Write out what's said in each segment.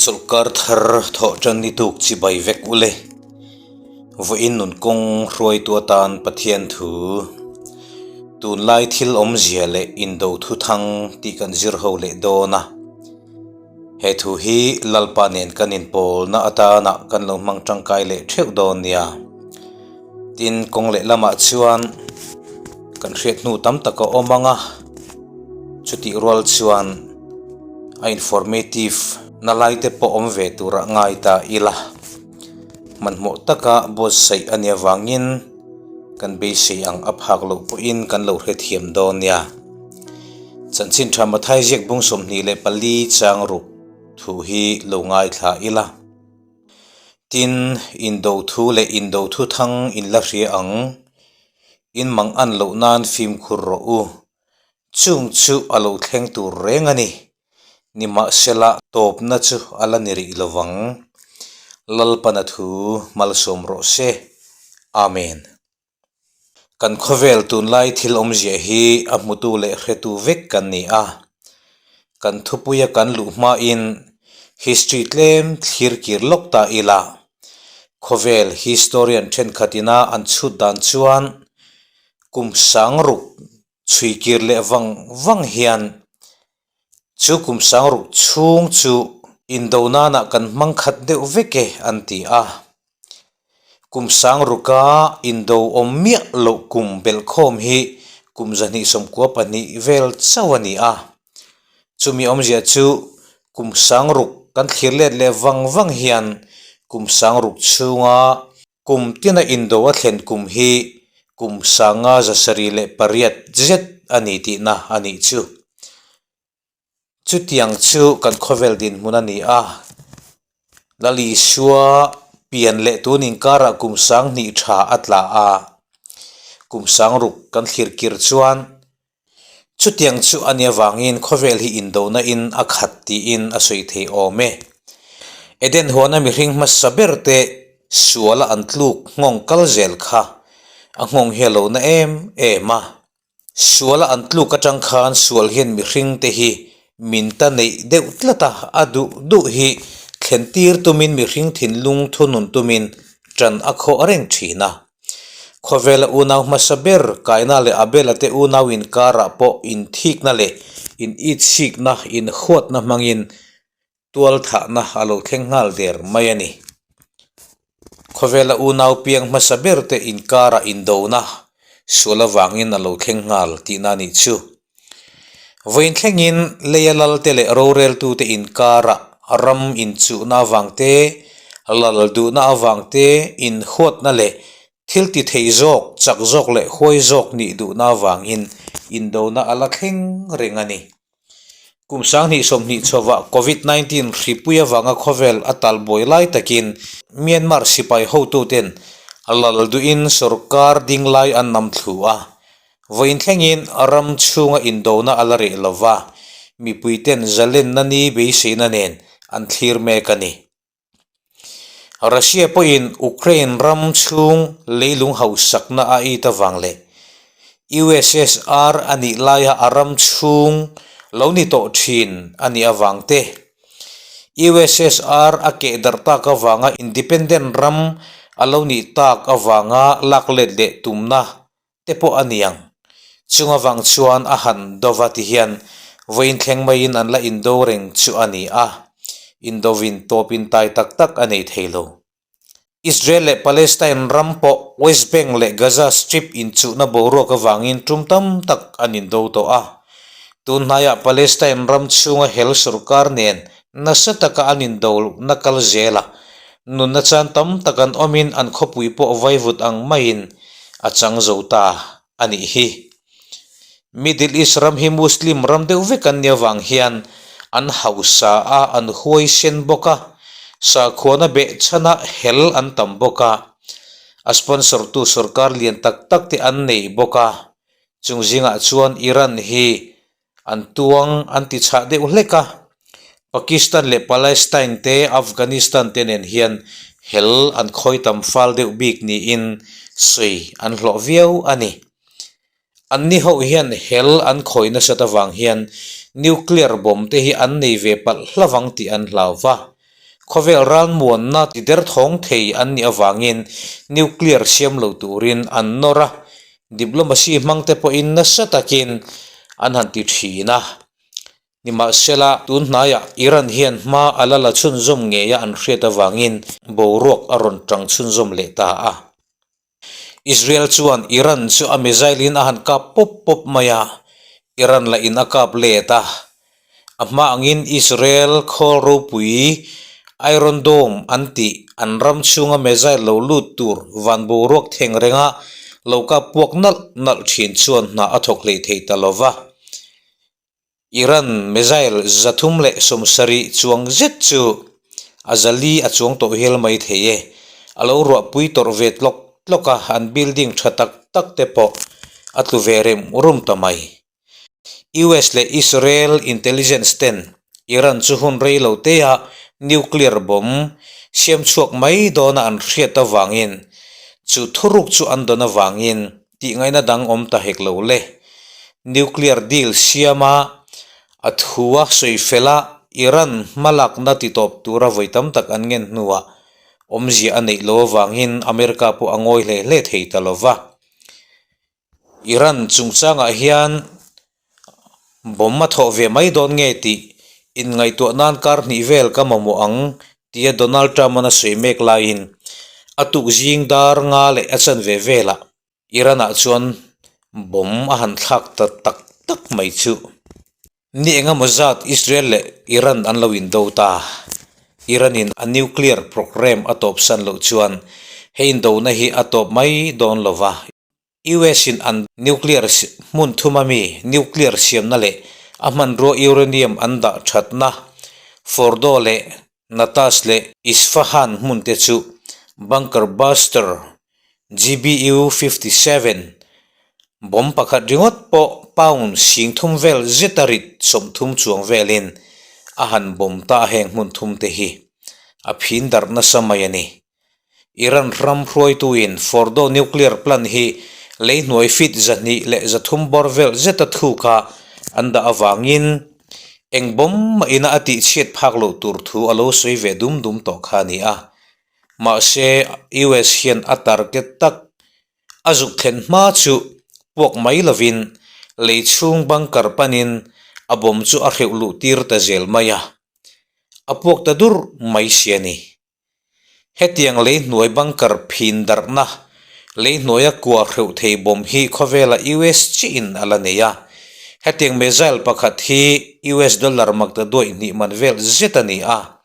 Chawlhkar thar thawh tan ni tuk chibai vek u le. Vawiin nun kawng hruaitu atan Pathian thu tunlai thil awmzia leh indo thuthang tih kan zir ho leh dawn a. He thu hi Lalpa nen kan inpawlna atana kan lo hmang tangkai leh theuh dawn nia. Tin, kawng leh lamah chuan kan hriat hnu tam tak a awm ang a, chutih rual chuan a informative na lai te pawh awm ve turah ngai ta ila. Hmanhmawh taka buatsaih a nih avangin kan beisei ang a phak loh pawhin kan lo hrethiam dawn nia. Chanchin tha Mathai ziak bung 24 chang ruk thu hi lo ngaithla ila. Tin, indo thu leh indo thu thang in la hria ang. In mang an loh nan fimkhur rawh u. Chung chu a lo thleng tur reng a ni. Nimahsela tawpna chu a la ni rih lovang. Lalpana thu malsawm rawh se. Amen. Kan khawvel tunlai thil awmzia hi a hmutu leh hretu vek kan ni a. Kan thupuia kan luh hmain history tlem thlir kir lawk ta ila. Khawvel historian thenkhatina an chhut dan chuan kum sang ruk chhui kir leh vang vang hian chu kum sang ruk chhung chu indo nana kan hmang khat deuh vek e an ti a. Kum sang ruka indo awm miah loh kum belhkhawm hi kum 292 vel chauh a ni a. Chumi awmzia chu kum sang ruk kan thlir let leh vang vang hian kum sang ruk chhunga Kum tina indo a thlen kum hi kum 578 zet a ni tihna a nih chu. Chutiang chu kan khawvel dinhmun a ni a, Lal Isua pian leh tun inkarah kum 2000 tha a tla a, kum 6000 kan thlir kir chuan chutiang chu a nih avangin khawvel hi indona in a khat tiin a sawi thei awm e. Eden huana mihring hmasa ber te suala an tluk nghawng kal zel kha a nghawng hi a lo na em em a. Suala an tluk atang khan sual hian mihring te hi min ta neih deuh tlat a, a duh duh hi thlen tir tumin mihring thinlung thunun tumin tan a khawh reng thin a. Khawvela unau hmasa ber Kaina leh Abela te unau inkarah pawh inthikna leh initsikna, inhuatna hmangin tualthahna a lo thleng nghal der mai a ni. Khawvela unau piang hmasa ber te inkarah indona sual avangin a lo thleng nghal tihna a nih chu. Vawiin thlengin leia lalte leh roreltute inkarah ram inchuhna avang te, lal duhna avang te, inhuatna leh thil ti thei zawk, chak zawk leh huai zawk nih duhna avangin indona a la thleng reng a ni. Kum 2020 chhovah Covid 19 hripui avanga khawvel a talbuai lai takin Myanmar sipai hotuten lal duhin sorkar ding lai an nam thlu a. Vawiin thlengin ram chhunga indona a la reh lova, mipuiten zalenna ni beiseina nen an thlir mek a ni. Russia pawhin Ukraine ram chhung leilung hausakna a it avang leh USSR a nih laia a ram chhung lo ni tawh thin a nih avang te, USSR a keh darh tak avanga independent ram a lo nih tak avanga lak let leh tumna te pawh a ni ang. Chung avang chuan a han dova ti hian vawiin thleng maiin an la indo reng chu a ni a, indovin tawpin tai tak tak a nei thei lo. Israel leh Palestine ram pawh West Bank leh Gaza Strip inchuhna boruak avangin tum tam tak an indo tawh a. Tun hnaiah Palestine ram chhunga hel sorkar nen nasa taka an indona kal zelah nunna chan tam tak an awmin an khawpui pawh vaivut ang maiin a chang zo ta a nih hi. Middle East ram hi Muslim ram deuh vek an nih avang hian an hausa a, an huaisen bawk a, sakhuana behchhana hel an tam bawk a, a sponsor tu sorkar lian tak tak te an nei bawk a, chung zingah chuan Iran hi An tuang an ti chhah deuh hlek a, Pakistan leh Palestine te, Afghanistan te nen hian hel an khawi tam fal deuh bik niin sawi an hlawh viau a ni. Anni ho hian hel an khawi nasat avang hian nuclear bomb te hi an nei ve palh hlavang tih an hlau va. Khawvel ralmuanna tiderthawng thei an nih avangin nuclear siam lo turin an nawr a, diplomacy hmangte pawhin nasa takin an han ti thin a. Nimahsela, tun hnaiah Iran hian hma a la la chhunzawm ngeia an hriat avangin boruak a rawn tang chhunzawm leh ta a. Israel chuan Iran chu a missile in a han kap pawp pawp mai a, Iran lah in a kap let a. A hma angin Israel khawl ropui Iron Dome an tih an ram chhunga missile lo lut tur van boruak theng renga lo kap puak nalh nalh thin chuan hna a thawk hlei thei ta lo va. Iran missile 370 chuang zet chu a zali a chuang tawh hial mai thei e. A lo ruahpui tawrh ve tlawk tlawk a, an building tha tak tak te pawh a tlu ve rem rum ta mai. US leh Israel intelligence ten Iran chu hun rei lo te a nuclear bomb siam chhuak mai dawna an hriat avangin chu thuruk chu an dawn avangin Tih ngaihna dang awm ta hek lo le. Nuclear deal siama a thu a sawi fel a, Iran hmalakna ti tawp tura vawi tam tak an ngen hnuah awmzia a neih lo avangin America pawh a ngawi hle hle thei ta lo va. Iran chungchangah hian bomb a thawh ve mai dawn nge tih inngaihtuah nan kar hnih vel ka mamawh ang tia Donald Trump-a'n a sawi mek laiin a tuk zing dar nga leh a chanve velah Iran-ah chuan bomb a han thlak ta tak tak mai chu. Ni engemaw zat Israel leh Iran an lo indo ta. Iran-in a nuclear programme a tawpsan loh chuan he indona hi a tawp mai dawn lo va. US in an nuclear hmun thuma mi nuclear siamna leh a hmanrua uranium an dah thatna Fordow leh Natanz leh Isfahan hmun te chu bunker buster GBU 57 bomb pakhat ringawt pawh pound 30,000 vel zeta rit 30 chuang velin a han bomb ta a heng hmun thum te hi a phin darh nasa mai a ni. Iran ram hruaituin Fordow nuclear plant hi leihnuai feet 203 bawr vel zeta thuka an dah avangin eng bawm mahina a tihchhiat phak loh tur thu a lo sawi ve dum dum tawh kha a ni a. Mahse, US hian a target tak a zuk thlen hma chu puak mai lovin lei chhung bunker panin a bomb chu a hreuh luh tir ta zel mai a, a puak ta dur mai si a ni. Hetiang leihnuai bunker phin darhna, leihnuaia kua hreuh thei bomb hi khawvela US chiin a la nei a. Hetiang missile pakhat hi US dollar maktaduaih hnih man vel zet a ni a.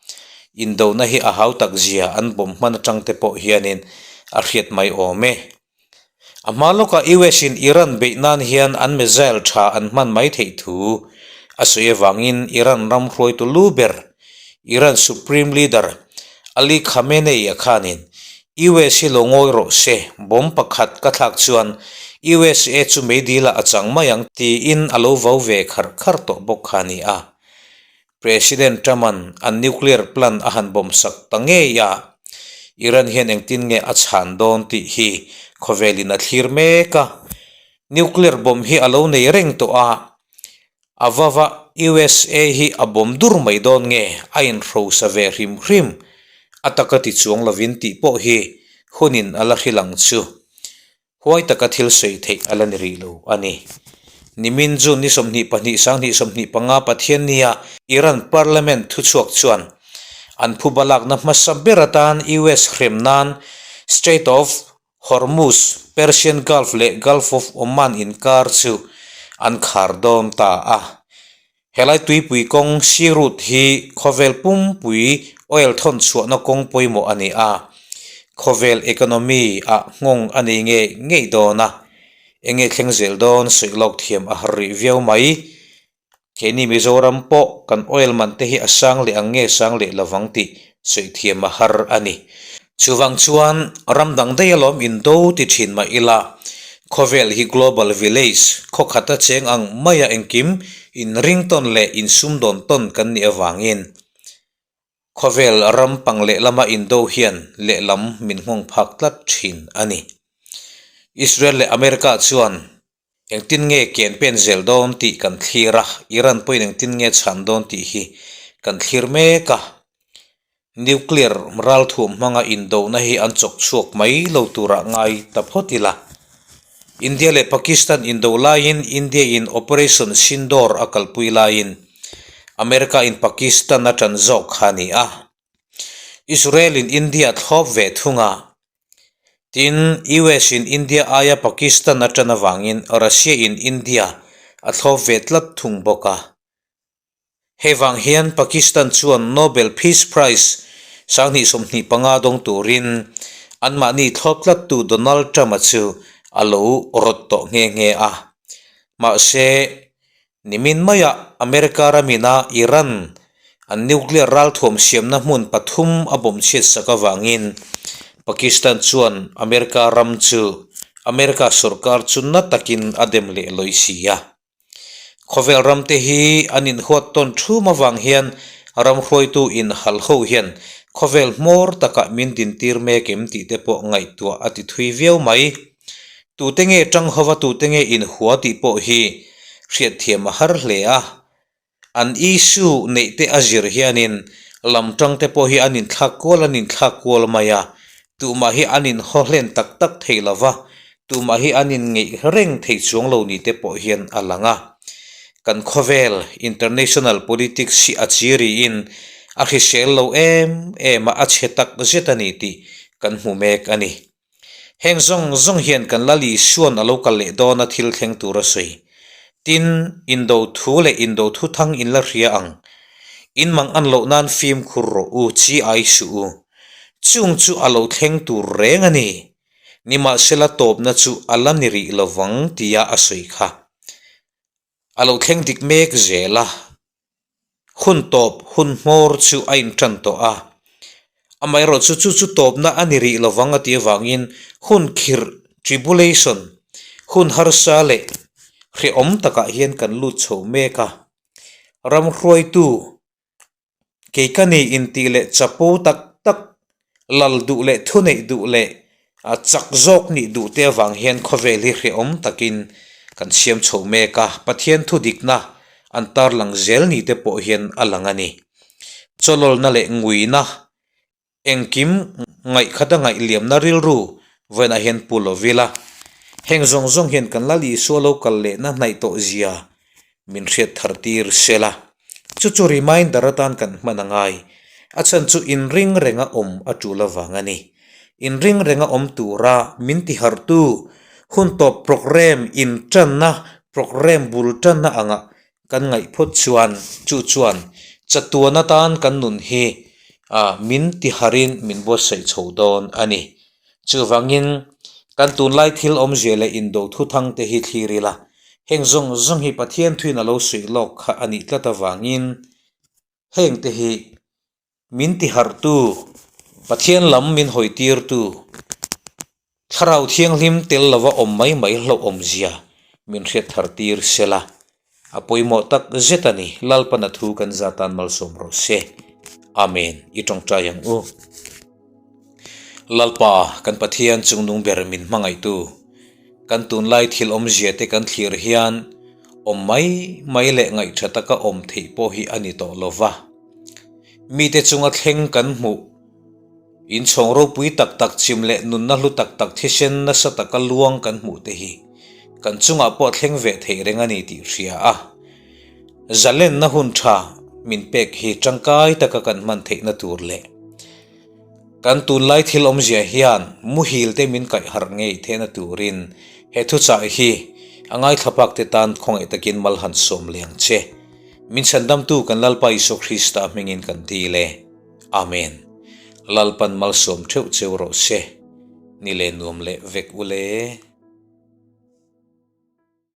Indona hi a hau tak zia an bomb hman atang te pawh hianin a hriat mai awm e. A hma lawkah US in Iran beih nan hian an missile tha an hman mai theih thu a sawi avangin Iran ram hruaitu lu ber Iran Supreme Leader Ali Khamenei a khanin US hi lo ngawi rawh se, bomb pakhat ka thlak chuan USA chu meidil ah a chang mai ang tiin a lo vau ve kharh kharh tawh bawk kha a ni a. President Trump-a'n an nuclear plant a han bomb sak ta ngei a, Iran hian engtin nge a chhan dawn tih hi khawvelin a thlir mek a. Nuclear bomb hi a lo nei reng tawh a, a vava USA hi a bomb dur mai dawn nge a inhrosa ve hrim hrim a taka ti chuang lovin tih pawh hi hunin a la hrilh ang chu. Huai taka thil sawi theih a la ni rih lo a ni. Nimin June ni 22 2025 Pathiannia Iran Parliament thuchhuak chuan an phuba lakna hmasa ber atan US hrem nan Strait of Hormuz, Persian Gulf leh Gulf of Oman inkar chu an khar dawn ta a. Helai tuipui kawng sea route hi khawvel pumpui oil thawn chhuahna kawng pawimawh a ni a, khawvel economy ah nghawng a nei ngei ngei dawn a, enge thleng zel dawn sawi lawk thiam a har rih viau mai. Keini Mizoram pawh kan oil man te hi a sang leh ang nge sang leh lovang tih sawi thiam a har a ni. Chuvang chuan ram dang daih alawm indo ti thin mah ila, khawvel hi global village, khaw khata cheng ang maia engkim inring tawn leh insumdawn tawn kan nih avangin khawvel ram pang lehlama indo hian lehlam min nghawng phak tlat thin a ni. Israel leh America chuan engtin nge ken pen zel dawn tih kan thlir a, Iran pawhin engtin nge chhan dawn tih hi kan thlir mek a. Nuclear ralthuam hmanga indona hi an chawk chhuak mai lo turah ngai ta phawt ila. India leh Pakistan indo laiin India in Operation Sindoor a kalpui laiin America in Pakistan a tan zawk kha a ni a. Israel in India a thlawp ve thung a. Tin, US in India aia Pakistan a tan avangin Russia in India a thlawp ve tlat thung bawk a. Hei vang hian Pakistan chuan Nobel Peace Prize 2025 dawng turin anmahni thlawp tlattu Donald Trump-a chu a lo rawt tawh nghe nghe a. Mahse, nimin maiah America ramina Iran an nuclear ralthuam siamna hmun pathum a bawm chhiat sak avangin Pakistan chuan America ram chu America sorkar chu na takin a dem leh lawi si a. Khawvel ramte hi an inhuat tawn thum avang hian ram hruaitu inhal ho hian khawvel hmawr takah min dintir mek em tih te pawh ngaihtuah a ti thui viau mai. Tute nge tang hova tute nge inhua tih pawh hi hriatthiam a har hle a. An issue neih te a zir hianin lam tang te pawh hi an inthlak kual an inthlak kual mai a, tumah hi an inhaw hlen tak tak thei lo va, tumah hi an inngeih reng thei chuang lo ni te pawh hian a lang a. Kan khawvel international politics hi a chiriin a hrisel lo em em a, a chhe tak zet a ni tih kan hmu mek a ni. Heng zawng zawng hian kan Lal Isua'n a lo kal leh dawn a thil thleng tur a sawi. Tin, indo thu leh indo thu thang in la hria ang. In mang an loh nan fimkhur rawh u, chi ai suh u. Chung chu a lo thleng tur reng a ni. Nimahsela tawpna chu a la ni rih lovang tia a sawi kha. A lo thleng dik mek zel a, hun tawp hun hmawr chu a intan tawh a. Amaherawh chu chu chu tawpna a ni rih lovang a tih avangin hun khirh, tribulation, hun harsa leh hrehawm takah hian kan lut chho mek a. Ram hruaitu Kei ka ni intih leh chapo tak tak, lal duh leh thuneih duh leh chak zawk nih duh te avang hian khawvel hi hrehawm takin kan siam chho mek a, Pathian thu dikna an tarlang zel ni te pawh hian a lang a ni. Chawlawlna leh nguina Engkim ngaihkhat a ngaih liamna rilru vawiinah hian pu lo vil a. Heng zawng zawng hian kan Lal Isua lo kal lehna hnaih tawh zia min hriat thar tir sel a. Chu chu reminder atan kan hman a ngai. A chhan chu inring renga awm a tul avang a ni. Inring renga awm tura min tiharhtu hun tawp programme intanna programme bul tanna angah Kan ngaih phawt chuan chu chuan chatuan atan kan nun hi min tiharin min buatsaih chho dawn a ni. Chuvangin kan tunlai thil awmzia leh indo thuthang te hi thlir ila, heng zawng zawng hi Pathian thuin a lo suih lawk kha a nih tlat avangin heng te hi Min tiharhtu, Pathian lam min hawitirtu, Thlarau Thianghlim tel lova awm mai mai hlauhawmzia min hriat thar tir sela, a pawimawh tak zet a ni. Lalpana thu kan za tan malsawm rawh se. Amen. I tawngtai ang u. Lalpa, kan Pathian chungnung ber min hmangaihtu, kan tunlai thil awmzia te kan thlir hian awm mai mai leh ngaihtha taka awm theih pawh hi a ni tawh lova. Mite chunga thleng kan hmuh. Inchhawng ropui tak tak chim leh nunna hlu tak tak thisen nasa taka luang kan hmuh te hi kan chungah pawh thleng ve thei reng a ni tih hria a. Zalenna hun tha min pek hi tangkai taka kan hman theihna tur leh kan tunlai thil awmzia hian muhil te min kaih harh ngei theihna turin he thuchah hi a ngaithlapak te tan khawngaih takin mal han sawm leh ang che. Min chhandamtu kan Lalpa Isua Krista hmingin kan dil e. Amen. Lalpan malsawm theuh cheu rawh se. Ni leh nuam leh vek u le.